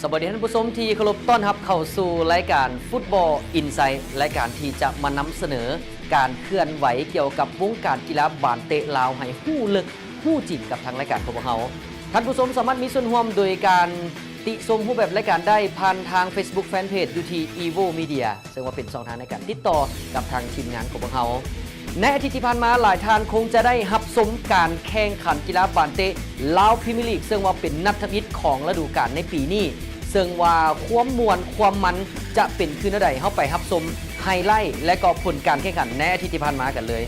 ສະບາຍດີທ່ານຜູ້ຊົມທີ່ເຄົາລົບ, ຕ້ອນຮັບເຂົ້າສູ່ລາຍການ Football Insight ລາຍການທີ່ຈະມານຳສະເໜີການເຄື່ອນໄຫວກ່ຽວກັບວົງການກິລາບານເຕະລາວໃຫ້ຮູ້ເລິກຮູ້ຈິງກັບທາງລາຍການຂອງພວກເຮົາ. ທ່ານຜູ້ຊົມສາມາດມີສ່ວນຮ່ວມໂດຍການຕິຊົມຮູບແບບລາຍການໄດ້ຜ່ານທາງ Facebook Fanpage ຢູ່ທີ່ Evo Media ເຊິ່ງວ່າເປັນຊ່ອງທາງໃນການຕິດຕໍ່ກັບທາງທີມງານຂອງພວກເຮົາ. ໃນອາທິດທີ່ຜ່ານມາ, ຫຼາຍທ່ານຄົງຈະໄດ້ຮັບຊົມການແຂ່ງຂັນກິລາບານເຕະລາວພຣີເມຍລີກ ເຊິ່ງວ່າເປັນນັດທຳອິດຂອງລະດູການໃນປີນີ້, ເຊິ່ງວ່າຄວາມມ່ວນຄວາມມັນຈະເປັນຄືແນວໃດ, ເຮົາໄປຮັບຊົມໄຮໄລ ແລະ ກໍຜົນການແຂ່ງຂັນໃນອາທິດທີ່ຜ່ານມາກັນເລີຍ.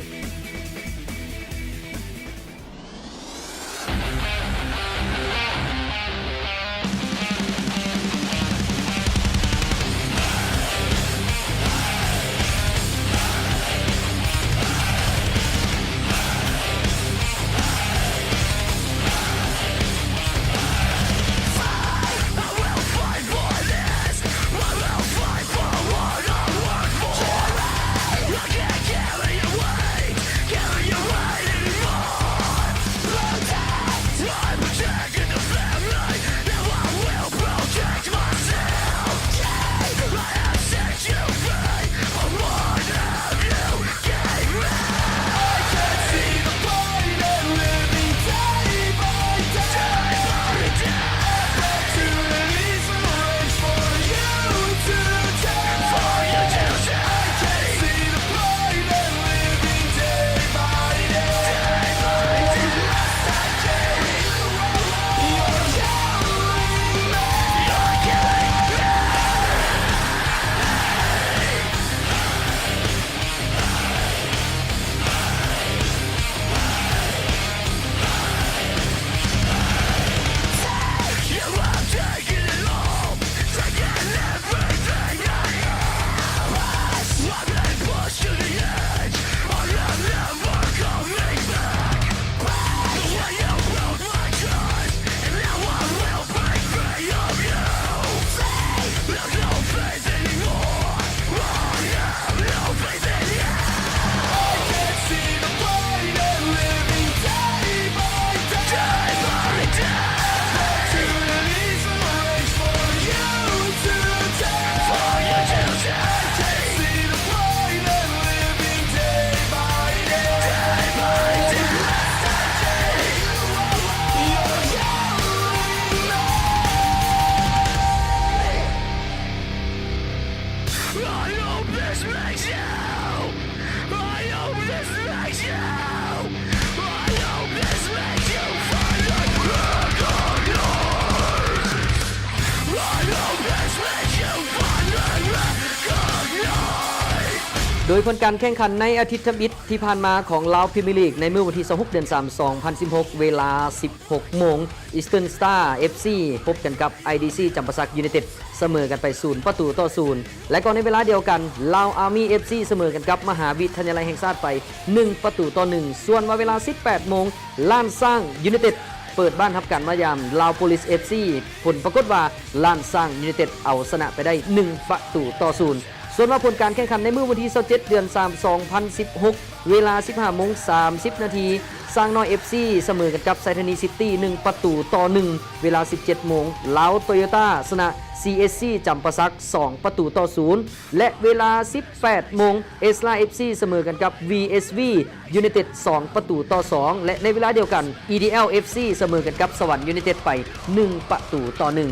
ໂດຍຜົນການແຂ່ງຂັນໃນອາທິດທຳອິດທີ່ຜ່ານມາຂອງລາວພຣີເມຍລີກ ໃນມື້ວັນທີຊາວຫົກ ເດືອນສາມ ສອງພັນສິບຫົກ ເວລາສິບຫົກໂມງ ອີສເຕີນສະຕາ ເອັຟຊີ ພົບກັນກັບ ໄອດີຊີ ຈຳປາສັກ ຢູໄນເຕັດ ສະເໝີກັນໄປສູນປະຕູຕໍ່ສູນ ແລະ ກໍໃນເວລາດຽວກັນ ລາວອາມີ ເອັຟຊີ ສະເໝີກັນກັບມະຫາວິທະຍາໄລແຫ່ງຊາດໄປໜຶ່ງປະຕູຕໍ່ໜຶ່ງ. ສ່ວນວ່າເວລາສິບແປດໂມງ ລ້ານຊ້າງ ຢູໄນເຕັດ ເປີດບ້ານຮັບການມາຢາມ ລາວໂປລິສ ເອັຟຊີ ຜົນປາກົດວ່າ ລ້ານຊ້າງ ຢູໄນເຕັດ ເອົາຊະນະໄປໄດ້ໜຶ່ງປະຕູຕໍ່ສູນ. ສ່ວນວ່າຜົນການແຂ່ງຂັນໃນມື້ວັນທີຊາວເຈັດ ເດືອນສາມ ສອງພັນສິບຫົກ ເວລາສິບຫ້າໂມງສາມສິບນາທີ ຊ້າງນ້ອຍ ເອັຟຊີ ສະເໝີກັນກັບໄຊທານີຊິຕີ້ໜຶ່ງປະຕູຕໍ່ໜຶ່ງ. ເວລາສິບເຈັດໂມງ ລາວໂຕໂຍຕ້າ ຊະນະ ຊີເອັສຊີ ຈຳປາສັກສອງປະຕູຕໍ່ສູນ ແລະ ເວລາສິບແປດໂມງ ເອສລາ ເອັຟຊີ ສະເໝີກັນກັບ ວີເອັສວີ ຢູໄນເຕັດສອງປະຕູຕໍ່ສອງ ແລະ ໃນເວລາດຽວກັນ ອີດີແອລ ເອັຟຊີ ສະເໝີກັນກັບສະຫວັນ ຢູໄນເຕັດໄປໜຶ່ງປະຕູຕໍ່ໜຶ່ງ.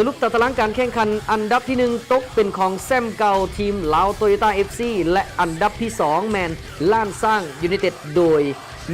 ສະຫຼຸບຕາຕະລາງການແຂ່ງຂັນ, ອັນດັບທີໜຶ່ງຕົກເປັນຂອງແຊ້ມເກົ່າທີມລາວໂຕໂຍຕ້າ ເອັຟຊີ ແລະ ອັນດັບທີສອງແມ່ນລ້ານຊ້າງ ຢູໄນເຕັດ ໂດຍ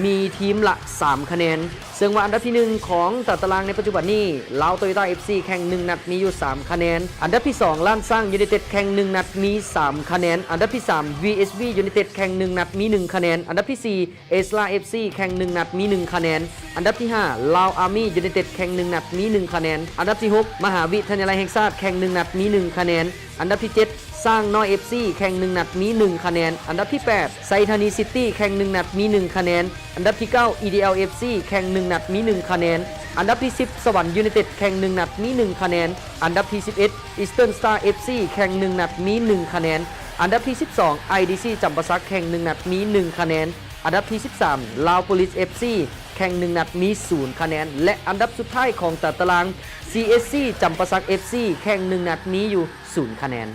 ມີທີມລະສາມຄະແນນ. ເຊິ່ງວ່າອັນດັບທີໜຶ່ງຂອງຕາຕະລາງໃນປັດຈຸບັນນີ້ ລາວໂຕໂຍຕ້າ ເອັຟຊີ ແຂ່ງໜຶ່ງນັດມີຢູ່ສາມຄະແນນ, ອັນດັບທີສອງ ລ້ານຊ້າງ ຢູໄນເຕັດ ແຂ່ງໜຶ່ງນັດມີສາມຄະແນນ, ອັນດັບທີສາມ ວີເອັສວີ ຢູໄນເຕັດ ແຂ່ງໜຶ່ງນັດມີໜຶ່ງຄະແນນ, ອັນດັບທີສີ່ ເອສລາ ເອັຟຊີ ແຂ່ງໜຶ່ງນັດມີໜຶ່ງຄະແນນ, ອັນດັບທີຫ້າ ລາວອາມີ ຢູໄນເຕັດ ແຂ່ງໜຶ່ງນັດມີໜຶ່ງຄະແນນ, ອັນດັບທີຫົກ ມະຫາວິທະຍາໄລແຫ່ງຊາດ ແຂ່ງໜຶ່ງນັດມີໜຶ່ງຄະແນນ, ອັນດັບທີເຈັດ ຊ້າງນ້ອຍ ເອັຟຊີ ແຂ່ງໜຶ່ງນັດມີໜຶ່ງຄະແນນ, ອັນດັບທີແປດ ໄຊທານີຊິຕີ້ ແຂ່ງໜຶ່ງນັດມີໜຶ່ງຄະແນນ, ອັນດັບທີເກົ້າ ອີດີແອລ ເອັຟຊີ ແຂ່ງໜຶ່ງນັດມີໜຶ່ງຄະແນນ, ອັນດັບທີສິບ ສະຫວັນ ຢູໄນເຕັດ ແຂ່ງໜຶ່ງນັດມີໜຶ່ງຄະແນນ, ອັນດັບທີສິບເອັດ ອີສເຕີນສະຕາ ເອັຟຊີ ແຂ່ງໜຶ່ງນັດມີໜຶ່ງຄະແນນ, ອັນດັບທີສິບສອງ ໄອດີຊີ ຈຳປາສັກ ແຂ່ງໜຶ່ງນັດມີໜຶ່ງຄະແນນ, ອັນດັບທີສິບສາມ ລາວໂປລິສ ເອັຟຊີ ແຂ່ງໜຶ່ງນັດມີສູນຄະແນນ ແລະ ອັນດັບສຸດທ້າຍຂອງຕາຕະລາງ ຊີເອັສຊີ ຈຳປາສັກ ເອັຟຊີ ແຂ່ງໜຶ່ງນັດມີຢູ່ສູນຄະແນ.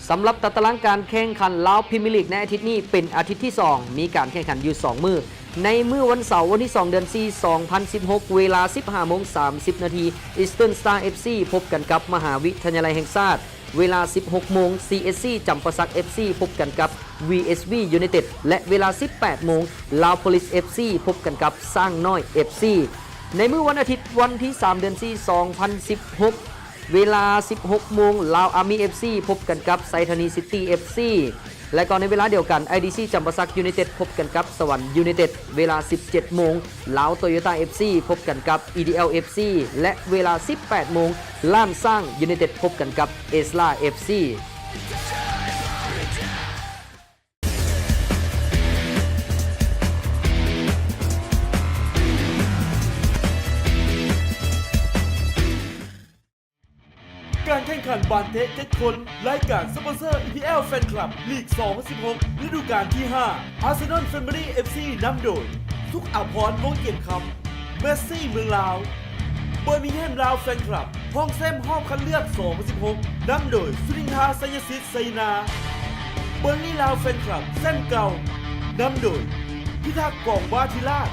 ສຳລັບຕາຕະລາງການແຂ່ງຂັນລາວພຣີເມຍລີກໃນອາທິດນີ້ເປັນອາທິດທີສອງ ມີການແຂ່ງຂັນຢູ່ສອງມື້. ໃນມື້ວັນເສົາ ວັນທີສອງ ເດືອນສີ່ ສອງພັນສິບຫົກ ເວລາສິບຫ້າໂມງສາມສິບນາທີ ອີສເທີນສະຕາ ເອັຟຊີ ພົບກັນກັບມະຫາວິທະຍາໄລແຫ່ງຊາດ. ເວລາສິບຫົກໂມງ ຊີເອັສຊີ ຈຳປາສັກ ເອັຟຊີ ພົບກັນກັບ ວີເອັສວີ ຢູໄນເຕັດ ແລະ ເວລາສິບແປດໂມງ ລາວໂປລິສ ເອັຟຊີ ພົບກັນກັບຊ້າງນ້ອຍ ເອັຟຊີ. ໃນມື້ວັນອາທິດ ວັນທີສາມ ເດືອນສີ່ ສອງພັນສິບຫົກ ເວລາສິບຫົກໂມງ ລາວອາມີ ເອັຟຊີ ພົບກັນກັບໄຊທານີ ຊິຕີ ເອັຟຊີ. ແລະ ກໍໃນເວລາດຽວກັນ ໄອດີຊີ ຈຳປາສັກ ຢູໄນເຕັດ ພົບກັນກັບສະຫວັນ ຢູໄນເຕັດ. ເວລາສິບເຈັດໂມງ ລາວໂຕໂຍຕ້າ ເອັຟຊີ ພົບກັນກັບ ອີດີແອລ ເອັຟຊີ ແລະ ເວລາສິບແປດໂມງ ລ້ານຊ້າງ ຢູໄນເຕັດ ພົບກັນກັບ ເອສລາ ເອັຟຊີ. ການແຂ່ງຂັນບານເຕະເຈັດຄົນ ລາຍການສະປອນເຊີ ອີພີແອລ ແຟນຄລັບ ລີກສອງພັນສິບຫົກ ລະດູການທີຫ້າ ອາເຊນອນ ແຟມິລີ ເອັຟຊີ ນຳໂດຍ ສຸກ ອາພອນ ວົງກຽນຄຳ, ເມສຊີ ເມືອງລາວ, ເບີມິງແຮມ ລາວ ແຟນຄລັບ ຮອງແຊມຮອບຄັດເລືອກສອງພັນສິບຫົກ ນຳໂດຍ ສຸນິນທາ ໄຊຍະສິດ ໄຊຍະນາ, ເບີນລີ ລາວ ແຟນຄລັບ ແຊມເກົ່າ ນຳໂດຍ ພິທັກ ກອງວາທິລາດ.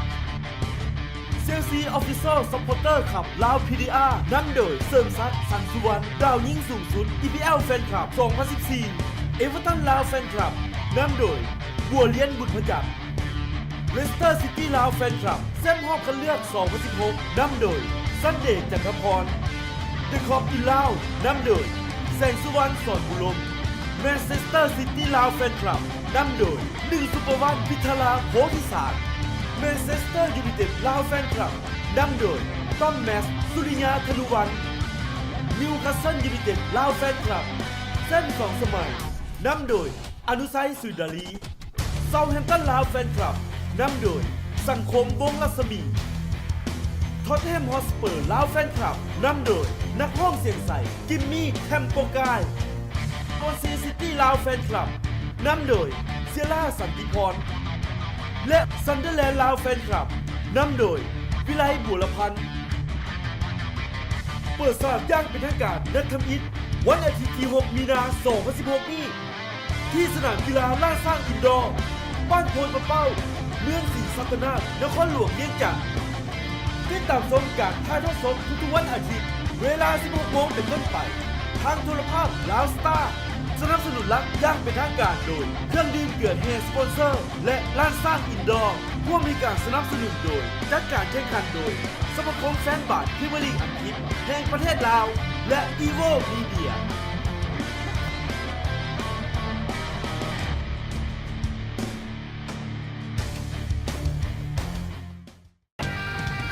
ເຊລຊີ ອອບຟິຊຽວ ຊັບພອດເຕີ ຄັບ ລາວ ພີດີອາ ນຳໂດຍ ເສີມສັກ ສັງສຸວັນ ດາວຍິງສູງສຸດ ອີພີແອລ ແຟນຄລັບ ສອງພັນສິບສີ່, ເອເວີຕັນ ລາວ ແຟນຄລັບ ນຳໂດຍ ບົວລຽນ ບຸນພະຈັນ, ເລສເຕີ ຊິຕີ ລາວ ແຟນຄລັບ ແຊມຮອບຄັດເລືອກສອງພັນສິບຫົກ ນຳໂດຍ ຊັນເດ ຈັນທະພອນ, ເດີຄອບ ອິນລາວ ນຳໂດຍ ແສງສຸວັນ ສອນບຸລົມ, ແມນເຊສເຕີ ຊິຕີ ລາວ ແຟນຄລັບ ນຳໂດຍ ໜຶ່ງ ສຸປະວັນ ພິທະລາ ໂພທິສານ, ແມນເຊສເຕີ ຢູໄນເຕັດ ລາວ ແຟນຄລັບ ນຳໂດຍ ຕ້ອມ ແມັດ ສຸລິຍາ ທະນຸວັນ, ນິວຄາສເຊິນ ຢູໄນເຕັດ ລາວ ແຟນຄລັບ ແຊມສອງສະໄໝ ນຳໂດຍ ອະນຸໄຊ ສຸຍດາລີ, ເຊົາແຮມຕັນ ລາວ ແຟນຄລັບ ນຳໂດຍ ສັງຄົມ ວົງລັດສະໝີ, ທອດແຮມ ຮອດສະເປີ ລາວ ແຟນຄລັບ ນຳໂດຍ ນັກຮ້ອງສຽງໃສ ຈິມມີ ແທມໂປກາຍ, ຊອນຊີ ຊິຕີ ລາວ ແຟນຄລັບ ນຳໂດຍ ເຊຍລາ ສັນຕິພອນ ແລະ ຊັນເດີແລນ ລາວ ແຟນຄລັບ ນຳໂດຍ ວິໄລ ບົວລະພັນ. ເປີດສະໜາມຢ່າງເປັນທາງການ ນັດທຳອິດ ວັນອາທິດທີຫົກ ມີນາ ສອງພັນສິບຫົກນີ້ ທີ່ສະໜາມກິລາລ້ານຊ້າງອິນດໍ ບ້ານໂພນປະເປົ້າ ເມືອງສີສັດຕະນາກ ນະຄອນຫຼວງວຽງຈັນ. ຕິດຕາມຊົມການຖ່າຍທອດສົດທຸກໆວັນອາທິດ ເວລາສິບຫົກໂມງເປັນຕົ້ນໄປ ທາງໂທລະພາບລາວສະຕາ. ສະໜັບສະໜູນຫຼັກຢ່າງເປັນທາງການໂດຍ ເຄື່ອງດື່ມເກືອແຮ່ສະປອນເຊີ ແລະ ລ້ານຊ້າງອິນດໍ. ຮ່ວມໃຫ້ການສະໜັບສະໜູນໂດຍ ຈັດການແຂ່ງຂັນໂດຍ ສະມາຄົມແຟນບານພຣີເມຍລີກອັງກິດແຫ່ງປະເທດລາວ ແລະ ອີໂວ ມີເດຍ.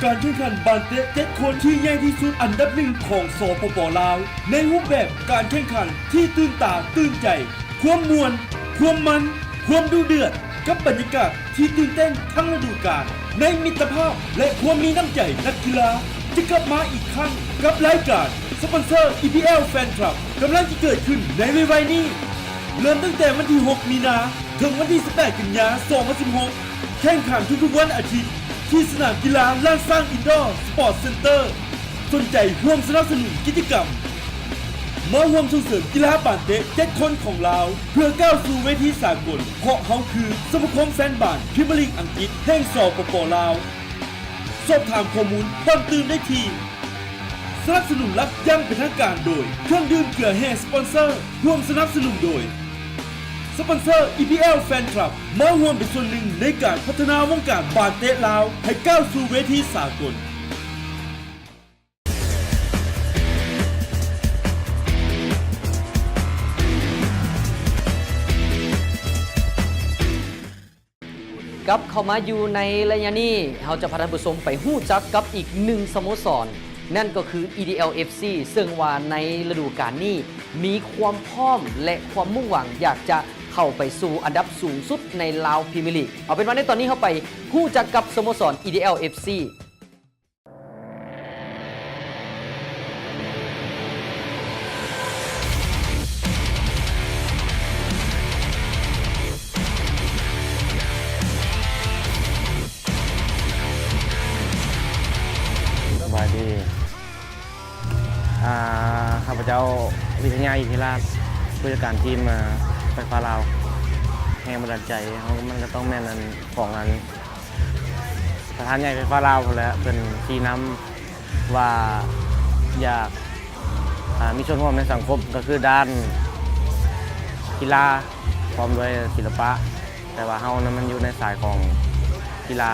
ການແຂ່ງຂັນບານເຕະເຈັດຄົນທີ່ໃຫຍ່ທີ່ສຸດອັນດັບໜຶ່ງຂອງ ສປປ ລາວ ໃນຮູບແບບການແຂ່ງຂັນທີ່ຕື່ນຕາຕື່ນໃຈ, ຄວາມມ່ວນ, ຄວາມມັນ, ຄວາມດຸເດືອດ, ກັບບັນຍາກາດທີ່ຕື່ນເຕັ້ນທັງລະດູການ. ໃນມິດຕະພາບ ແລະ ຄວາມມີນ້ຳໃຈນັກກິລາ ຈະກັບມາອີກຄັ້ງກັບລາຍການສະປອນເຊີ ອີພີແອລ ແຟນຄລັບ ກຳລັງຈະເກີດຂຶ້ນໃນໄວໆນີ້. ເລີ່ມຕັ້ງແຕ່ວັນທີຫົກ ມີນາ ເຖິງວັນທີສິບແປດ ກັນຍາ ສອງພັນສິບຫົກ ແຂ່ງຂັນທຸກໆວັນອາທິດ ທີ່ສະໜາມກິລາລ້ານຊ້າງອິນດໍ ສະປອດເຊັນເຕີ. ສົນໃຈຮ່ວມສະໜັບສະໜູນກິດຈະກຳ ມາຮ່ວມສົ່ງເສີມກິລາບານເຕະເຈັດຄົນຂອງລາວ ເພື່ອກ້າວສູ່ເວທີສາກົນ ເພາະເຮົາຄືສະມາຄົມແຟນບານພຣີເມຍລີກອັງກິດແຫ່ງ ສປປ ລາວ. ສອບຖາມຂໍ້ມູນເພີ່ມຕື່ມໄດ້ທີ່ ສະໜັບສະໜູນຫຼັກຢ່າງເປັນທາງການໂດຍ ເຄື່ອງດື່ມເກືອແຮ່ສະປອນເຊີ ຮ່ວມສະໜັບສະໜູນໂດຍ ສະປອນເຊີ ອີພີແອລ ແຟນຄລັບ ມາຮ່ວມເປັນສ່ວນໜຶ່ງໃນການພັດທະນາວົງການບານເຕະລາວ ໃຫ້ກ້າວສູ່ເວທີສາກົນ. ກັບເຂົ້າມາຢູ່ໃນໄລຍະນີ້ ເຮົາຈະພາທ່ານຜູ້ຊົມໄປຮູ້ຈັກກັບອີກໜຶ່ງສະໂມສອນ ນັ້ນກໍຄື ອີດີແອລ ເອັຟຊີ ເຊິ່ງວ່າໃນລະດູການນີ້ມີຄວາມພ້ອມ ແລະ ຄວາມມຸ່ງຫວັງຢາກຈະເຂົ້າໄປສູ່ອັນດັບສູງສຸດໃນລາວພຣີເມຍລີກ. ເອົາເປັນວ່າໃນຕອນນີ້ເຮົາໄປຮູ້ຈັກກັບສະໂມສອນ ອີດີແອລ ເອັຟຊີ. ສ ເຈົ້າວິທະຍາ ອິນທິລາດ ຜູ້ຈັດການທີມ ເອີ ໄຟຟ້າລາວ. ແຮງບັນດານໃຈເຮົາມັນກໍຕ້ອງແມ່ນອັນຂອງອັນ ປະທານໃຫຍ່ໄຟຟ້າລາວພຸ້ນແຫຼະ ເພິ່ນຊີ້ນຳວ່າຢາກ ອາ ມີສ່ວນຮ່ວມໃນສັງຄົມ ກໍຄືດ້ານກິລາ ພ້ອມດ້ວຍສິລະປະ. ແຕ່ວ່າເຮົານັ້ນມັນຢູ່ໃນສາຍຂອງກິລາ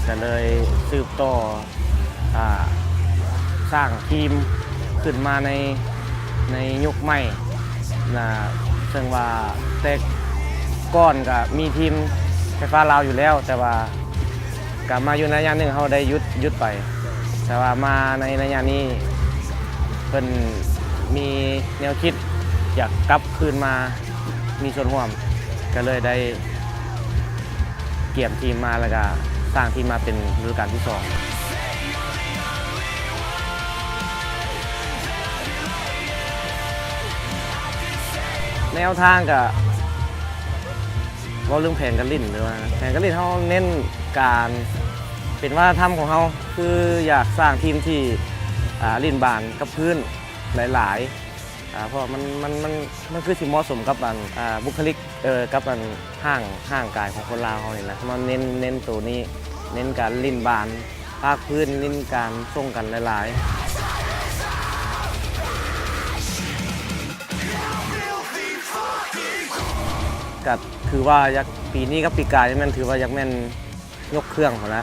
ກໍເລີຍສືບຕໍ່ ອາ ສ້າງທີມຂຶ້ນມາໃນ ໃນຍຸກໃໝ່ນະ ເຊິ່ງວ່າແຕ່ກ່ອນກໍມີທີມໄຟຟ້າລາວຢູ່ແລ້ວ ແຕ່ວ່າກໍມາຢູ່ໄລຍະໜຶ່ງເຮົາໄດ້ຢຸດ ຢຸດໄປ ແຕ່ວ່າມາໃນໄລຍະນີ້ເພິ່ນມີແນວຄິດຢາກກັບຄືນມາ ມີສ່ວນຮ່ວມ ກໍເລີຍໄດ້ກຽມທີມມາ ແລ້ວກະສ້າງທີມມາເປັນລະດູການທີສອງ. ແນວທາງກະເວົ້າເລື່ອງແຜນການຫຼິ້ນ ຫຼືວ່າແຜນການຫຼິ້ນ ເຮົາເນັ້ນການເປັນວັດທະນະທຳຂອງເຮົາ ຄືຢາກສ້າງທີມທີ່ ອ່າ ຫຼິ້ນບານກັບພື້ນຫຼາຍໆ ອ່າ ເພາະວ່າມັນ ມັນ ມັນ ມັນຄືຊິເໝາະສົມກັບອັນ ອ່າ ບຸກຄະລິກ ເອີ ກັບອັນຮ່າງ ຮ່າງກາຍຂອງຄົນລາວເຮົານີ້ນະ. ເຮົາເນັ້ນ ເນັ້ນໂຕນີ້ ເນັ້ນການຫຼິ້ນບານພາກພື້ນ ຫຼິ້ນການສົ່ງກັນຫຼາຍໆ. ກະຖືວ່າຢາກ ປີນີ້ກັບປີກາຍນີ້ແມ່ນຖືວ່າຢາກແມ່ນ ຍົກເຄື່ອງພຸ້ນລະ.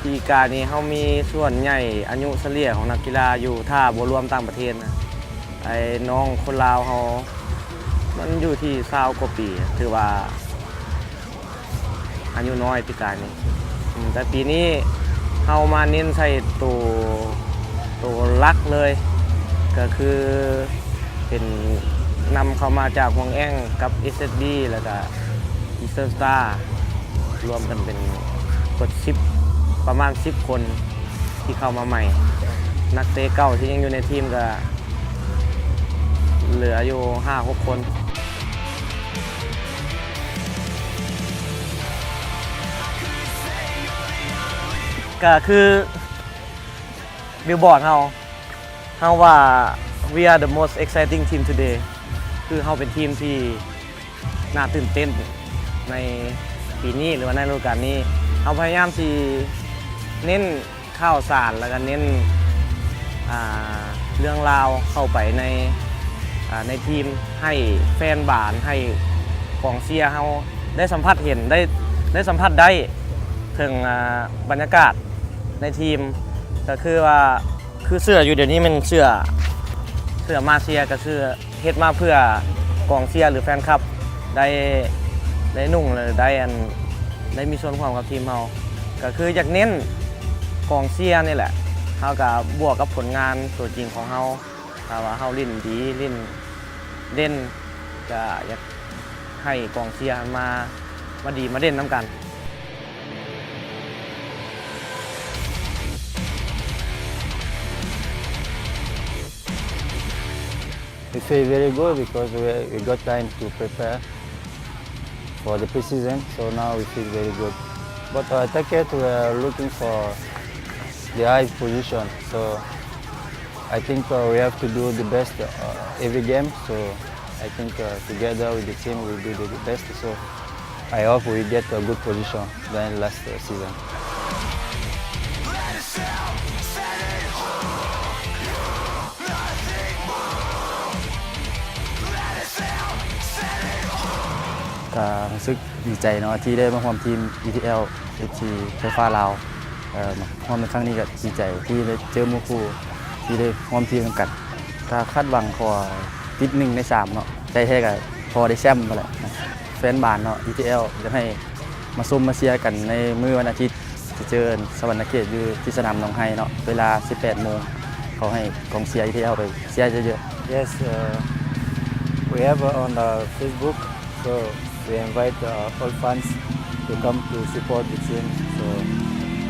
ປີກາຍນີ້ເຮົາມີສ່ວນໃຫຍ່ອາຍຸສະເລ່ຍຂອງນັກກິລາຢູ່ ຖ້າບໍ່ລວມຕ່າງປະເທດນະ ໄອ້ນ້ອງຄົນລາວເຮົາ ມັນຢູ່ທີ່ຊາວກວ່າປີ ຖືວ່າອາຍຸນ້ອຍປີກາຍນີ້. ອືມ ແຕ່ປີນີ້ເຮົາມາເນັ້ນໃສ່ໂຕ ໂຕຫຼັກເລີຍ ກໍຄືເປັນນຳເຂົ້າມາຈາກຮ່ວງແອງກັບ ເອສເອສບີ ແລ້ວກະ Eastern Star ລວມກັນເປັນເກືອບສິບ ປະມານສິບຄົນທີ່ເຂົ້າມາໃໝ່. ນັກເຕະເກົ່າທີ່ຍັງຢູ່ໃນທີມກະເຫຼືອຢູ່ຫ້າຫົກຄົນ. ກະຄື billboard ເຮົາ ເຮົາວ່າ we are the most exciting team today ຄືເຮົາເປັນທີມທີ່ໜ້າຕື່ນເຕັ້ນໃນປີນີ້ ຫຼືວ່າໃນລະດູການນີ້. ເຮົາພະຍາຍາມທີ່ເນັ້ນຂ່າວສານ ແລ້ວກໍເນັ້ນ ອ່າ ເລື່ອງລາວເຂົ້າໄປໃນ ອ່າ ໃນທີມ ໃຫ້ແຟນບານ ໃຫ້ກອງເຊຍເຮົາໄດ້ສຳຜັດເຫັນ ໄດ້ ໄດ້ສຳຜັດໄດ້ເຖິງ ອ່າ ບັນຍາກາດໃນທີມ ກໍຄືວ່າ ຄືເສື້ອຢູ່ດຽວນີ້ແມ່ນເສື້ອ ເສື້ອມາເຊຍ ກໍຄືເຮັດມາເພື່ອກອງເຊຍ ຫຼື ແຟນຄລັບໄດ້ ໄດ້ນຸ່ງ ຫຼື ໄດ້ອັນ ໄດ້ມີສ່ວນຮ່ວມກັບທີມເຮົາ ກໍຄືຢາກເນັ້ນກອງເຊຍນີ້ແຫຼະ. ເຮົາກໍບວກກັບຜົນງານຕົວຈິງຂອງເຮົາ ຖ້າວ່າເຮົາຫຼິ້ນດີ ຫຼິ້ນເດັ່ນ ກໍຢາກໃຫ້ກອງເຊຍມາ ມາດີມາເດັ່ນນຳກັນ. We feel very good because we, we got time to prepare for the pre-season, so now we feel very good. But, uh, target, we are looking for the high position, so I think, uh, we have to do the best, uh, every game, so I think, uh, together with the team, we do the best, so I hope we get a good position than last, uh, season. ກໍຮູ້ສຶກດີໃຈເນາະ ທີ່ໄດ້ມາຮ່ວມທີມ ອີທີແອລ ເອັຟຊີ ໄຟຟ້າລາວ ເອີ່ ມາຮ່ວມໃນຄັ້ງນີ້ກໍດີໃຈທີ່ໄດ້ເຈີໝູ່ຄູ່ ທີ່ໄດ້ຮ່ວມທີມນຳກັນ. ກໍຄາດຫວັງຂໍຕິດໜຶ່ງໃນສາມເນາະ ໃຈແທ້ກໍຂໍໄດ້ແຊ້ມພຸ້ນແຫຼະ. ແຟນບານເນາະ ອີທີແອລ ຢາກໃຫ້ມາຊົມມາເຊຍກັນໃນມື້ວັນອາທິດ ຈະເຈີສະຫວັນນະເຂດຢູ່ທີ່ສະໜາມໜອງໄຮເນາະ ເວລາສິບແປດໂມງ. ຂໍໃຫ້ກອງເຊຍ ອີທີແອລ ໄປເຊຍເຍີະໆ. Yes, uh, we have, uh, on, uh, Facebook, so we invite, uh, all fans to come to support the team. So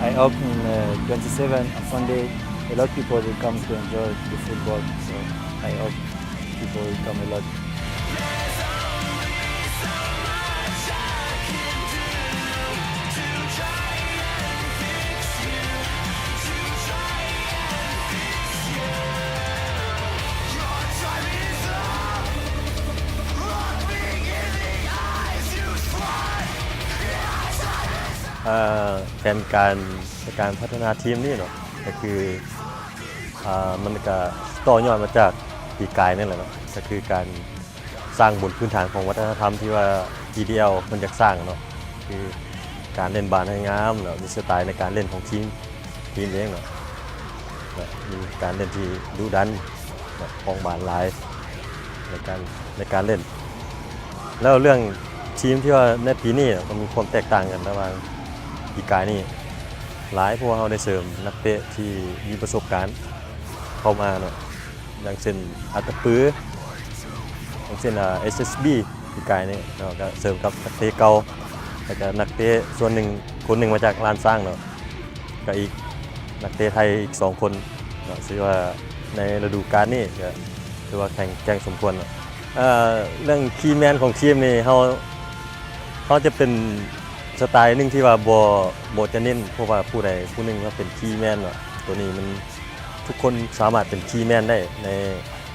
I hope in, uh, twenty-seven on Sunday, a lot of people will come to enjoy the football. So I hope people will come a lot. ເອີ ແຜນການໃນການພັດທະນາທີມນີ້ເນາະ ກໍຄື ອາ ມັນກະຕໍ່ຍອດມາຈາກປີກາຍນີ້ແຫຼະເນາະ ກໍຄືການສ້າງບົນພື້ນຖານຂອງວັດທະນະທຳທີ່ວ່າ ອີດີແອລ ເພິ່ນຢາກສ້າງເນາະ ຄືການເລ່ນບານໃຫ້ງາມ ແລ້ວມີສະໄຕໃນການເລ່ນຂອງທີມ ທີມເອງເນາະ ແລະ ມີການເລ່ນທີ່ດຸດັນ ແລະ ຄອງບານຫຼາຍໃນການ ໃນການເລ່ນ. ແລ້ວເລື່ອງທີມທີ່ວ່າໃນປີນີ້ກໍມີຄວາມແຕກຕ່າງກັນລະຫວ່າງປີກາຍນີ້ຫຼາຍ ເພາະວ່າເຮົາໄດ້ເສີມນັກເຕະທີ່ມີປະສົບການເຂົ້າມາເນາະ ຢ່າງເຊັ່ນ ອາດຕະປື ຢ່າງເຊັ່ນ ອາ ເອສເອສບີ ປີກາຍນີ້ເນາະ ກໍເສີມກັບນັກເຕະເກົ່າ ແລ້ວກໍນັກເຕະສ່ວນໜຶ່ງ ຄົນໜຶ່ງມາຈາກລ້ານຊ້າງເນາະ ກໍອີກນັກເຕະໄທອີກສອງຄົນເນາະ ຖືວ່າໃນລະດູການນີ້ກໍຖືວ່າແຂງແກ່ງສົມຄວນເນາະ. ເອີ ເລື່ອງຄີແມນຂອງທີມນີ້ ເຮົາ ເຮົາຈະເປັນສະໄຕໜຶ່ງທີ່ວ່າບໍ່ ບໍ່ຈະເນັ້ນ ເພາະວ່າຜູ້ໃດຜູ້ໜຶ່ງມາເປັນຄີແມນເນາະ ໂຕນີ້ມັນ ທຸກຄົນສາມາດເປັນຄີແມນໄດ້ໃນ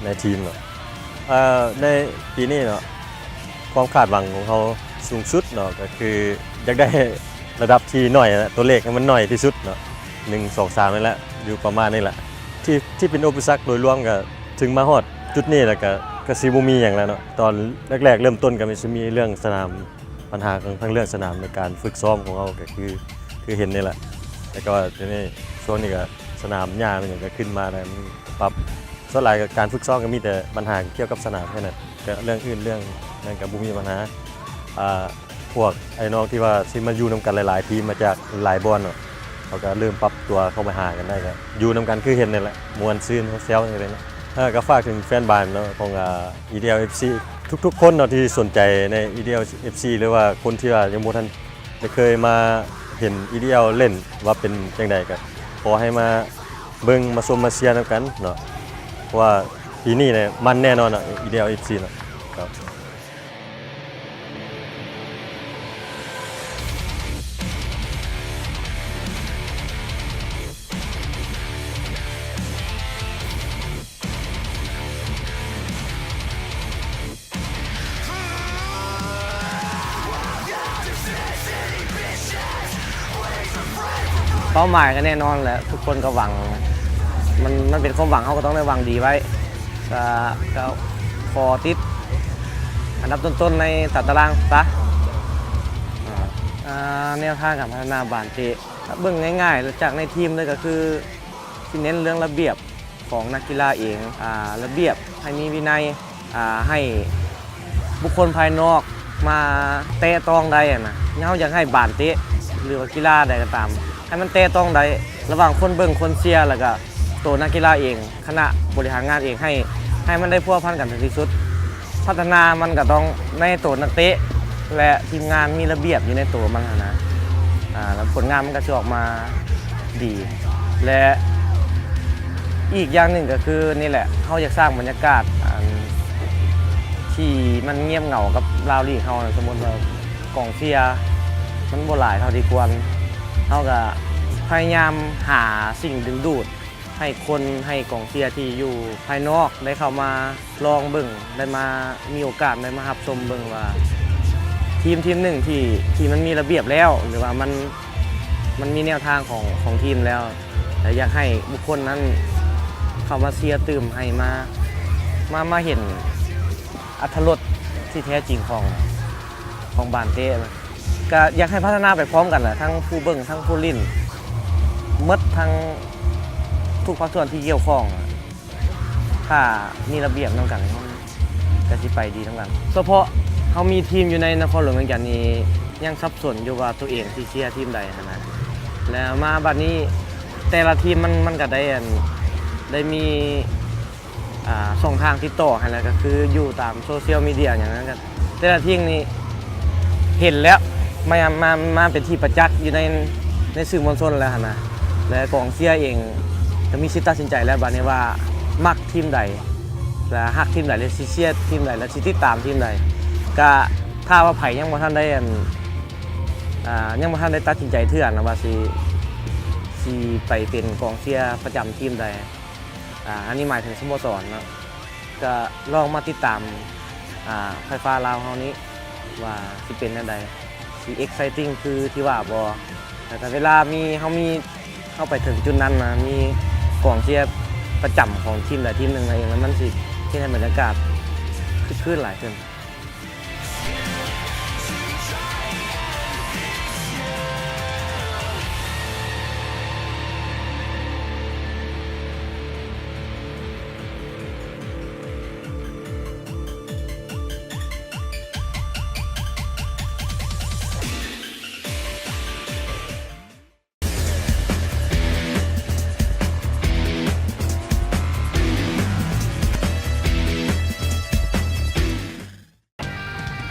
ໃນທີມເນາະ. ເອີ ໃນປີນີ້ເນາະ ຄວາມຄາດຫວັງຂອງເຮົາສູງສຸດເນາະ ກໍຄືຢາກໄດ້ລະດັບທີ່ໜ້ອຍນະ ຕົວເລກໃຫ້ມັນໜ້ອຍທີ່ສຸດເນາະ ໜຶ່ງ ສອງ ສາມ ນີ້ແຫຼະ ຢູ່ປະມານນີ້ແຫຼະ ທີ່ ທີ່ເປັນອຸປະສັກໂດຍລວມ ກໍເຖິງມາຮອດຈຸດນີ້ແລ້ວ ກໍ ກໍຊິບໍ່ມີຫຍັງແລ້ວເນາະ. ຕອນແລກໆເລີ່ມຕົ້ນກໍມີ ຊິມີເລື່ອງສະໜາມ ບັນຫາຂອງທາງເລື່ອງສະໜາມໃນການຝຶກຊ້ອມຂອງເຮົາ ກໍຄື ຄືເຫັນນີ້ແຫຼະ ແລ້ວກໍດຽວນີ້ຊ່ວງນີ້ກໍສະໜາມຫຍ້າມັນຫຍັງກໍຂຶ້ນມາແລ້ວ ມັນປັບ ສ່ວນຫຼາຍກໍການຝຶກຊ້ອມກໍມີແຕ່ບັນຫາກ່ຽວກັບສະໜາມແຄ່ນັ້ນ ກໍເລື່ອງອື່ນເລື່ອງນັ້ນກໍບໍ່ມີບັນຫາ. ອ່າ ພວກອ້າຍນ້ອງທີ່ວ່າຊິມາຢູ່ນຳກັນຫຼາຍໆທີມ ມາຈາກຫຼາຍບ່ອນເນາະ ເຂົາກໍເລີ່ມປັບຕົວເຂົ້າມາຫາກັນໄດ້ ກໍຢູ່ນຳກັນຄືເຫັນນີ້ແຫຼະ ມ່ວນຊື່ນແຊວກັນເນາະ. ເອີ ກໍຝາກເຖິງແຟນບານເນາະ ຂອງ ອາ ອີດີແອລ ເອັຟຊີ ທຸກໆຄົນເນາະ ທີ່ສົນໃຈໃນ ອີດີແອລ ເອັຟຊີ ຫຼືວ່າຄົນທີ່ວ່າຍັງບໍ່ທັນໄດ້ເຄີຍມາເຫັນ ອີດີແອລ ເຫຼັ້ນວ່າເປັນຈັ່ງໃດ ກໍຂໍໃຫ້ມາເບິ່ງ ມາຊົມ ມາເຊຍນຳກັນເນາະ ເພາະວ່າປີນີ້ນີ້ມັນແນ່ນອນເນາະ ອີດີແອລ ເອັຟຊີ ເນາະ. ເປົ້າໝາຍກໍແນ່ນອນແຫຼະ ທຸກຄົນກໍຫວັງ ມັນ ມັນເປັນຄວາມຫວັງ ເຮົາກໍຕ້ອງໄດ້ຫວັງດີໄວ້ ກໍ ກໍຂໍຕິດອັນດັບຕົ້ນໆໃນຕາຕະລາງຊະ. ອາ ແນວທາງການພັດທະນາບານເຕະ ເບິ່ງງ່າຍໆຈາກໃນທີມເລີຍ ກໍຄືຊິເນັ້ນເລື່ອງລະບຽບຂອງນັກກິລາເອງ ອາ ລະບຽບໃຫ້ມີວິໄນ ອາ ໃຫ້ບຸກຄົນພາຍນອກມາແຕະຕ້ອງໄດ້ຫັ້ນນະ. ເຮົາຢາກໃຫ້ບານເຕະ ຫຼືວ່າກິລາໃດກໍຕາມ ໃຫ້ມັນແຕະຕ້ອງໄດ້ລະຫວ່າງຄົນເບິ່ງ ຄົນເຊຍ ແລ້ວກໍໂຕນັກກິລາເອງ ຄະນະບໍລິຫານງານເອງ ໃຫ້ ໃຫ້ມັນໄດ້ພົວພັນກັນເຖິງທີ່ສຸດ. ພັດທະນາມັນກໍຕ້ອງໃນໂຕນັກເຕະ ແລະ ທີມງານມີລະບຽບຢູ່ໃນໂຕມັນຫັ້ນນະ ອາ ແລ້ວຜົນງານມັນກໍຊິອອກມາດີ ແລະ ອີກຢ່າງໜຶ່ງກໍຄືນີ້ແຫຼະ ເຮົາຢາກສ້າງບັນຍາກາດ ອັນ ທີ່ມັນງຽບເຫງົາກັບລາວລີກເຮົາ ສົມມຸດວ່າກອງເຊຍມັນບໍ່ຫຼາຍເທົ່າທີ່ຄວນ ເຮົາກໍພະຍາຍາມຫາສິ່ງດຶງດູດ ໃຫ້ຄົນ ໃຫ້ກອງເຊຍທີ່ຢູ່ພາຍນອກໄດ້ເຂົ້າມາລອງເບິ່ງ ໄດ້ມາມີໂອກາດໄດ້ມາຮັບຊົມເບິ່ງວ່າ ທີມທີມໜຶ່ງທີ່ ທີ່ມັນມີລະບຽບແລ້ວ ຫຼືວ່າມັນ ມັນມີແນວທາງຂອງ ຂອງທີມແລ້ວ ແລະ ຢາກໃຫ້ບຸກຄົນນັ້ນເຂົ້າມາເຊຍຕື່ມ ໃຫ້ມາ ມາ ມາເຫັນອັດຖະລົດທີ່ແທ້ຈິງຂອງ ຂອງບານເຕະ. ກະຢາກໃຫ້ພັດທະນາໄປພ້ອມກັນແຫຼະ ທັງຜູ້ເບິ່ງ ທັງຜູ້ຫຼິ້ນ ໝົດທັງທຸກພາກສ່ວນທີ່ກ່ຽວຂ້ອງ ຖ້າມີລະບຽບນຳກັນ ມັນກະຊິໄປດີນຳກັນ. ສະເພາະເຮົາມີທີມຢູ່ໃນນະຄອນຫຼວງວຽງຈັນນີ້ ຍັງສັບສົນຢູ່ວ່າໂຕເອງຊິເຊຍທີມໃດຫັ້ນນະ ແລ້ວມາບັດນີ້ແຕ່ລະທີມມັນ ມັນກະໄດ້ ອັນ ໄດ້ມີ ອ່າ ຊ່ອງທາງຕິດຕໍ່ຫັ້ນແຫຼະ ກໍຄືຢູ່ຕາມໂຊຊຽວມີເດຍຫຍັງນັ້ນ ກໍແຕ່ລະທີມນີ້ເຫັນແລ້ວ ມາ ມາ ມາເປັນທີ່ປະຈັກຢູ່ໃນ ໃນສື່ມວນຊົນແລ້ວຫັ້ນນະ ແລະ ກອງເຊຍເອງກໍມີສິດຕັດສິນໃຈແລ້ວ ບາດນີ້ວ່າມັກທີມໃດ ແລະ ຮັກທີມໃດ ແລະ ຊິເຊຍທີມໃດ ແລະ ຊິຕິດຕາມທີມໃດ. ກະຖ້າວ່າໃຜຍັງບໍ່ທັນໄດ້ ອັນ ອ່າ ຍັງບໍ່ທັນໄດ້ຕັດສິນໃຈເທື່ອນະວ່າຊິ ຊິໄປເປັນກອງເຊຍປະຈຳທີມໃດ ອ່າ ອັນນີ້ໝາຍເຖິງສະໂມສອນເນາະ ກະລອງມາຕິດຕາມ ອ່າ ໄຟຟ້າລາວເຮົານີ້ວ່າຊິເປັນແນວໃດ ຊິເອັກໄຊຕິງຄືທີ່ວ່າບໍ່ ແຕ່ເວລາມີ ເຮົາມີ ເຮົາໄປເຖິງຈຸດນັ້ນນະ ມີກອງເຊຍປະຈຳຂອງທີມໃດທີມໜຶ່ງເອງ ແລ້ວມັນຊິເຮັດໃຫ້ບັນຍາກາດຄຶກຄື້ນຫຼາຍຂຶ້ນ.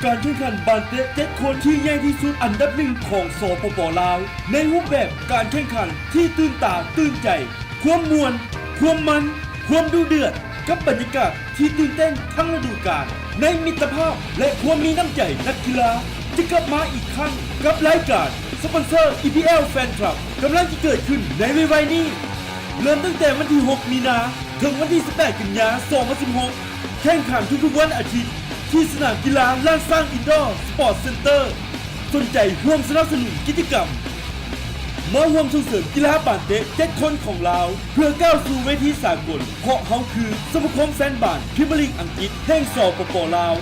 ການແຂ່ງຂັນບານເຕະເຈັດຄົນທີ່ໃຫຍ່ທີ່ສຸດອັນດັບໜຶ່ງຂອງ ສປປ ລາວ ໃນຮູບແບບການແຂ່ງຂັນທີ່ຕື່ນຕາຕື່ນໃຈ, ຄວາມມ່ວນ, ຄວາມມັນ, ຄວາມດຸເດືອດ, ກັບບັນຍາກາດທີ່ຕື່ນເຕັ້ນທັງລະດູການ, ໃນມິດຕະພາບ ແລະ ຄວາມມີນ້ຳໃຈນັກກິລາ ຈະກັບມາອີກຄັ້ງກັບລາຍການສະປອນເຊີ ອີ ພີ ແອລ Fan Club ກຳລັງຈະເກີດຂຶ້ນໃນໄວໆນີ້. ເລີ່ມຕັ້ງແຕ່ວັນທີຫົກ ມີນາ ເຖິງວັນທີສິບແປດ ກັນຍາ ສອງພັນສິບຫົກ ແຂ່ງຂັນທຸກໆວັນອາທິດ ທີ່ສະໜາມກິລາລ້ານຊ້າງ Indoor Sports Center. ສົນໃຈຮ່ວມສະໜັບສະໜູນກິດຈະກຳ? ມາຮ່ວມສົ່ງເສີມກິລາບານເຕະເຈັດຄົນຂອງລາວ ເພື່ອກ້າວສູ່ເວທີສາກົນ, ເພາະເຮົາຄືສະມາຄົມແຟນບານພຣີເມຍລີກອັງກິດແຫ່ງ ສປປ ລາວ.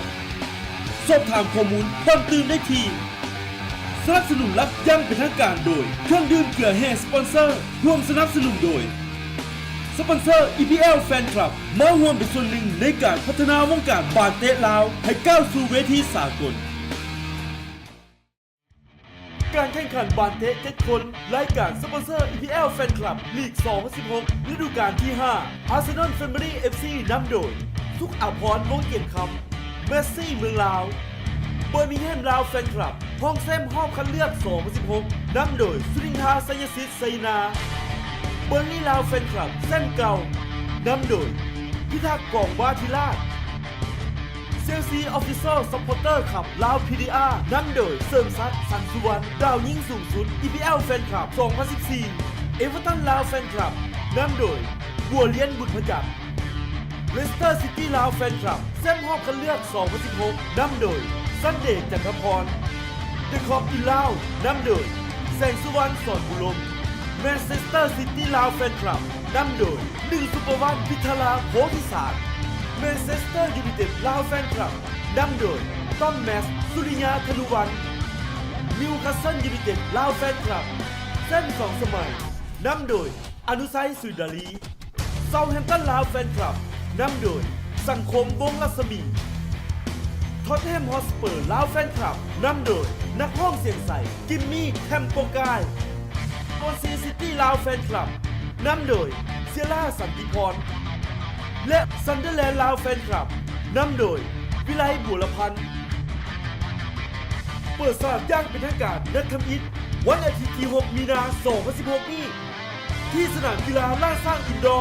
ສອບຖາມຂໍ້ມູນເພີ່ມຕື່ມໄດ້ທີ່ ສະໜັບສະໜູນຫຼັກຢ່າງເປັນທາງການໂດຍ ເຄື່ອງດື່ມເກືອແຮ່ສະປອນເຊີ, ຮ່ວມສະໜັບສະໜູນໂດຍ ສະປອນເຊີ ອີ ພີ ແອລ Fan Club ມາຮ່ວມເປັນສ່ວນໜຶ່ງໃນການພັດທະນາວົງການບານເຕະລາວໃຫ້ກ້າວສູ່ເວທີສາກົນ. ການແຂ່ງຂັນບານເຕະເຈັດຄົນ ລາຍການສະປອນເຊີ ອີ ພີ ແອລ Fan Club ລີກ ສອງພັນສິບຫົກ ລະດູການທີຫ້າ ອາເຊນອນ Family ເອັຟຊີ ນຳໂດຍ ສຸກ ອາພອນ ວົງກຽມຄຳ, ເມສຊີ ເມືອງລາວ, ເບີມິງແຮມ ລາວ Fan Club ຮອງແຊ້ມຮອບຄັດເລືອກ ສອງພັນສິບຫົກ ນຳໂດຍ ສຸລິນທາ ໄຊຍະສິດ ໄຊຍະນາ, ເບີນລີ ລາວ Fan Club ແຊ້ມເກົ່າ ນຳໂດຍ ພິທັກ ກອງວາທິລາດ, ເຊລຊີ Official Supporter Club ລາວ ພີດີອາ ນຳໂດຍ ເສີມສັກ ສັງສຸວັນ ດາວຍິງສູງສຸດ ອີ ພີ ແອລ Fan Club ສອງພັນສິບສີ່, ເອເວີຕັນ ລາວ Fan Club ນຳໂດຍ ບົວລຽນ ບຸນພະຈັນ, ເລສເຕີ ຊິຕີ ລາວ Fan Club ແຊ້ມຮອບຄັດເລືອກ ສອງພັນສິບຫົກ ນຳໂດຍ ຊັນເດ ຈັນທະພອນ, ເດີຄອບ ອິນລາວ ນຳໂດຍ ແສງສຸວັນ ສອນບຸລົມ, ແມນເຊສເຕີ ຊິຕີ ລາວ Fan Club ນຳໂດຍ ໜຶ່ງ ສຸປະວັນ ພິທາລາ ໂພທິສານ, ແມນເຊສເຕີ ຢູໄນເຕັດ ລາວ Fan Club ນຳໂດຍ ຕ້ອມ ແມັກ ສຸລິຍາ ທະນຸວັນ, ນິວຄາສເຊິນ ຢູໄນເຕັດ ລາວ Fan Club ແຊ້ມສອງສະໄໝ ນຳໂດຍ ອະນຸໄຊ ສຸຍດາລີ, ເຊົາແຮມຕັນ ລາວ Fan Club ນຳໂດຍ ສັງຄົມ ວົງລັດສະໝີ, ທອດແຮມ ຮອດສະເປີ ລາວ Fan Club ນຳໂດຍ ນັກຮ້ອງສຽງໃສ ກິມມີ ແທມໂປກາຍ, ໂກນຊີ ຊິຕີ ລາວ Fan Club ນຳໂດຍ ເຊຍລາ ສັນຕິພອນ ແລະ ຊັນເດີແລນ ລາວ Fan Club ນຳໂດຍ ວິໄລ ບົວລະພັນ. ເປີດສະໜາມຢ່າງເປັນທາງການນັດທຳອິດ ວັນອາທິດທີຫົກ ມີນາ ສອງພັນສິບຫົກນີ້ ທີ່ສະໜາມກິລາລ້ານຊ້າງ ອິນດໍ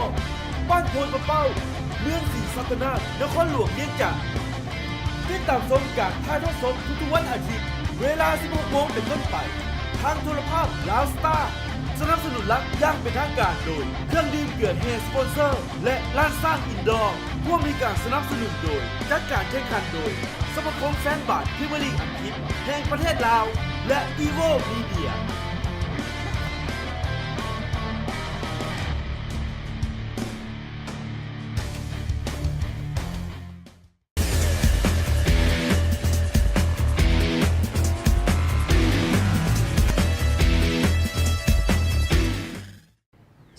ບ້ານໂພນປະເປົ້າ ເມືອງສີສັດຕະນາກ ນະຄອນຫຼວງວຽງຈັນ. ຕິດຕາມຊົມການຖ່າຍທອດສົດທຸກໆວັນອາທິດ ເວລາສິບຫົກໂມງເປັນຕົ້ນໄປ ທາງໂທລະພາບ ລາວສະຕາ. ສະໜັບສະໜູນຫຼັກຢ່າງເປັນທາງການໂດຍ ເຄື່ອງດື່ມເກືອແຮ່ສະປອນເຊີ ແລະ ລ້ານຊ້າງ ອິນດໍ ຮ່ວມໃຫ້ການສະໜັບສະໜູນໂດຍ ຈັດການແຂ່ງຂັນໂດຍ ສະມາຄົມແຟນບານພຣີເມຍລີກອັງກິດແຫ່ງປະເທດລາວ ແລະ ອີໂວ ມີເດຍ.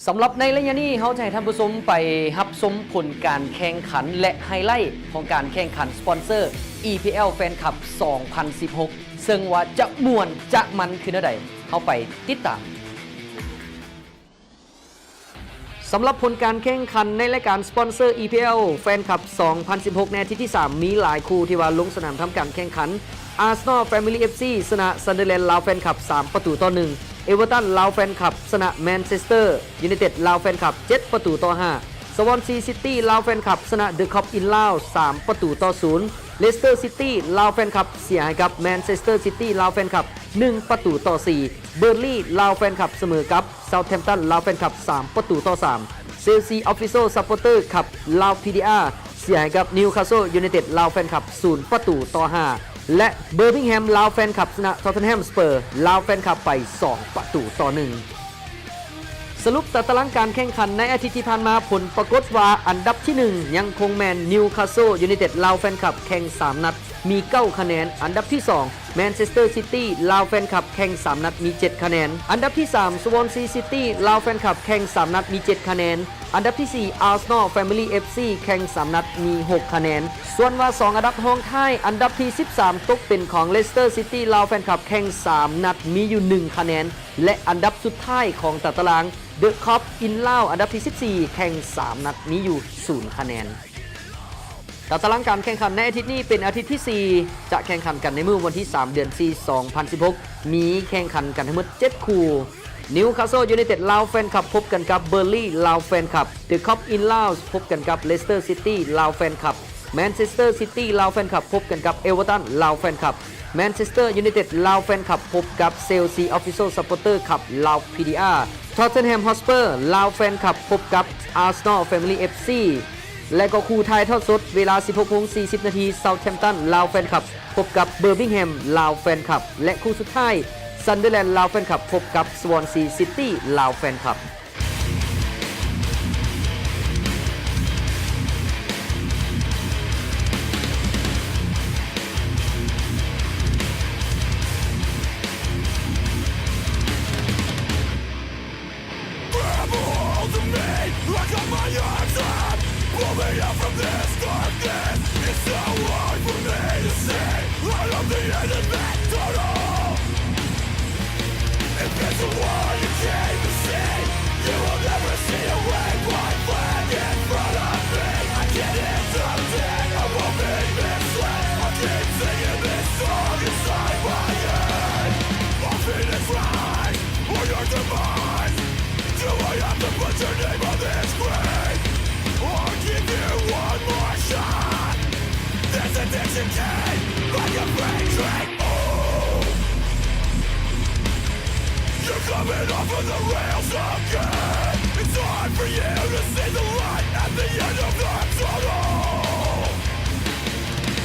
ສຳລັບໃນໄລຍະນີ້ ເຮົາຈະໃຫ້ທ່ານຜູ້ຊົມໄປຮັບຊົມຜົນການແຂ່ງຂັນ ແລະ ໄຮໄລຂອງການແຂ່ງຂັນສະປອນເຊີ ອີ ພີ ແອລ Fan Club ສອງພັນສິບຫົກ ເຊິ່ງວ່າຈະມ່ວນຈະມັນຄືແນວໃດ ເຮົາໄປຕິດຕາມ. ສຳລັບຜົນການແຂ່ງຂັນໃນລາຍການສະປອນເຊີ ອີ ພີ ແອລ Fan Club ສອງພັນສິບຫົກ ໃນອາທິດທີສາມ ມີຫຼາຍຄູ່ທີ່ວ່າລົງສະໜາມທຳການແຂ່ງຂັນ. ອາສະນໍ Family ເອັຟຊີ ຊະນະ Sunderland ລາວ Fan Club ສາມປະຕູຕໍ່ໜຶ່ງ, ເອເວີຕັນ ລາວ Fan Club ຊະນະ Manchester United ລາວ Fan Club ເຈັດປະຕູຕໍ່ຫ້າ, Swansea City ລາວ Fan Club ຊະນະ The Cop in ລາວ ສາມປະຕູຕໍ່ສູນ, Leicester City ລາວ Fan Club ເສຍໃຫ້ກັບ Manchester City ລາວ Fan Club ໜຶ່ງປະຕູຕໍ່ສີ່, Burnley ລາວ Fan Club ສະເໝີກັບ Southampton ລາວ Fan Club ສາມປະຕູຕໍ່ສາມ, Chelsea Official Supporter Club ລາວ ພີດີອາ ເສຍໃຫ້ກັບ Newcastle United ລາວ Fan Club ສູນປະຕູຕໍ່ຫ້າ. ແລະ ເບີມິງແຮມລາວແຟນຄລັບຊະນະທັອດແຮມສະເປີລາວແຟນຄລັບໄປສອງປະຕູຕໍ່ໜຶ່ງ. ສະຫຼຸບຕາຕະລາງການແຂ່ງຂັນໃນອາທິດທີ່ຜ່ານມາ, ຜົນປາກົດວ່າອັນດັບທີໜຶ່ງຍັງຄົງແມ່ນນິວຄາໂຊຢູໄນເຕັດລາວແຟນຄລັບແຂ່ງສາມນັດ ມີເກົ້າຄະແນນ, ອັນດັບທີສອງແມນເຊສເຕີຊິຕີລາວແຟນຄລັບແຂ່ງສາມນັດມີເຈັດຄະແນນ, ອັນດັບທີສາມສະວອນຊີຊິຕີລາວແຟນຄລັບແຂ່ງສາມນັດມີເຈັດຄະແນນ, ອັນດັບທີສີ່ອາສນໍແຟມິລີເອັຟຊີແຂ່ງສາມນັດມີຫົກຄະແນນ. ສ່ວນວ່າສອງອັນດັບຮອງທ້າຍ, ອັນດັບທີສິບສາມຕົກເປັນຂອງເລສເຕີຊິຕີລາວແຟນຄລັບແຂ່ງສາມນັດມີຢູ່ໜຶ່ງຄະແນນ ແລະ ອັນດັບສຸດທ້າຍຂອງຕາຕະລາງ ເດີຄອບອິນລາວ ອັນດັບທີສິບສີ່ແຂ່ງສາມນັດມີຢູ່ສູນຄະແນນ. ຕາຕະລາງການແຂ່ງຂັນໃນອາທິດນີ້ເປັນອາທິດທີສີ່ ຈະແຂ່ງຂັນກັນໃນມື້ວັນທີສາມ ເດືອນສີ່ ສອງພັນສິບຫົກ ມີແຂ່ງຂັນກັນທັງໝົດເຈັດຄູ່. ນິວຄາໂຊຢູໄນເຕັດລາວແຟນຄລັບພົບກັນກັບເບີນລີລາວແຟນຄລັບ, ເດີຄອບອິນລາວພົບກັນກັບເລສເຕີຊິຕີລາວແຟນຄລັບ, ແມນເຊສເຕີຊິຕີລາວແຟນຄລັບພົບກັນກັບເອເວີຕັນລາວແຟນຄລັບ, ແມນເຊສເຕີຢູໄນເຕັດລາວແຟນຄລັບພົບກັບເຊລຊີອອບຟິຊຽວຊັບພອດເຕີຄລັບລາວ ພີດີອາ, ທອດເທັນແຮມຮອດສະເປີລາວແຟນຄລັບພົບກັບອາສນໍແຟມິລີເອັຟຊີ ແລະ ກໍຄູ່ຖ່າຍທອດສົດເວລາສິບຫົກໂມງສີ່ສິບນາທີ ເຊົາແທມຕັນລາວແຟນຄລັບພົບກັບເບີມິງແຮມລາວແຟນຄລັບ ແລະ ຄູ່ສຸດທ້າຍຊັນເດີແລນລາວແຟນຄລັບພົບກັບສະວອນຊີຊິຕີລາວແຟນຄລັບ. Grab a hold of me, I got my arms up, pull me out from this darkness. It's so hard for me to see light at the end of that tunnel. If it's a war you came to see, you will never see a wave white flag in front of me. I can't hit something, I won't be misled. I keep singing this song inside my head. Our fate is right, or your demise. Do I have to put your name on this grave? I'll give you one more shot. This addiction came like a freight train. Ooh. You're coming off of the rails again. It's hard for you to see the light at the end of the tunnel.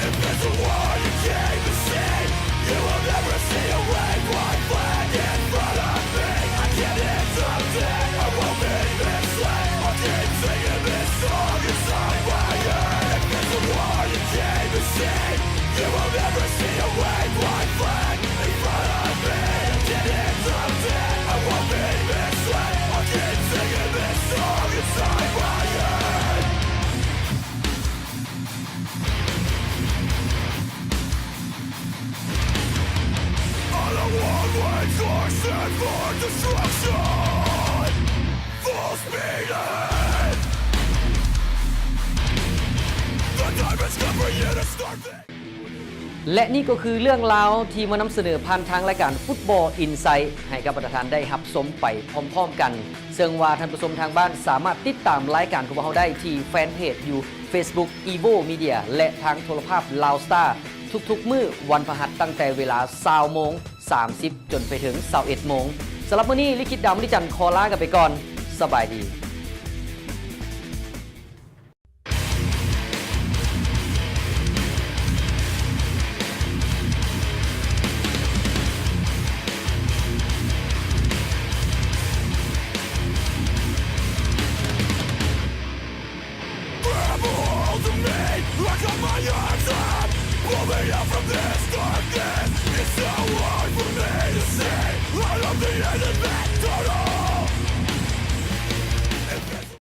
If it's a war you came to see, you will never see a wave white flag in front of me. I can't hit something, I won't be misled. I'll keep singing this song inside my head. If it's a war you came to see, you will never see a wave white flag in front of me. I can't hit something, I won't be misled. I'll keep singing this song inside my head. On a one-way course set for destruction. Full speed ahead. The time has come for you to start this. ແລະ ນີ້ກໍຄືເລື່ອງລາວທີ່ມານຳສະເໜີຜ່ານທາງລາຍການ Football Insight ໃຫ້ກັບບັນດາທ່ານໄດ້ຮັບຊົມໄປພ້ອມໆກັນ. ເຊິ່ງວ່າທ່ານຜູ້ຊົມທາງບ້ານສາມາດຕິດຕາມລາຍການຂອງພວກເຮົາໄດ້ທີ່ແຟນເພຈຢູ່ Facebook Evo Media ແລະ ທາງໂທລະພາບ Loud Star ທຸກໆມື້ວັນພະຫັດ ຕັ້ງແຕ່ເວລາຊາວໂມງສາມສິບ ຈົນໄປເຖິງຊາວເອັດໂມງ. ສຳລັບມື້ນີ້ ລິຂິດ ດາວມະນີຈັນ ຂໍລາກັນໄປກ່ອນ. ສະບາຍດີ. Grab a hold of me, I got my arms up. Pull me out from this darkness.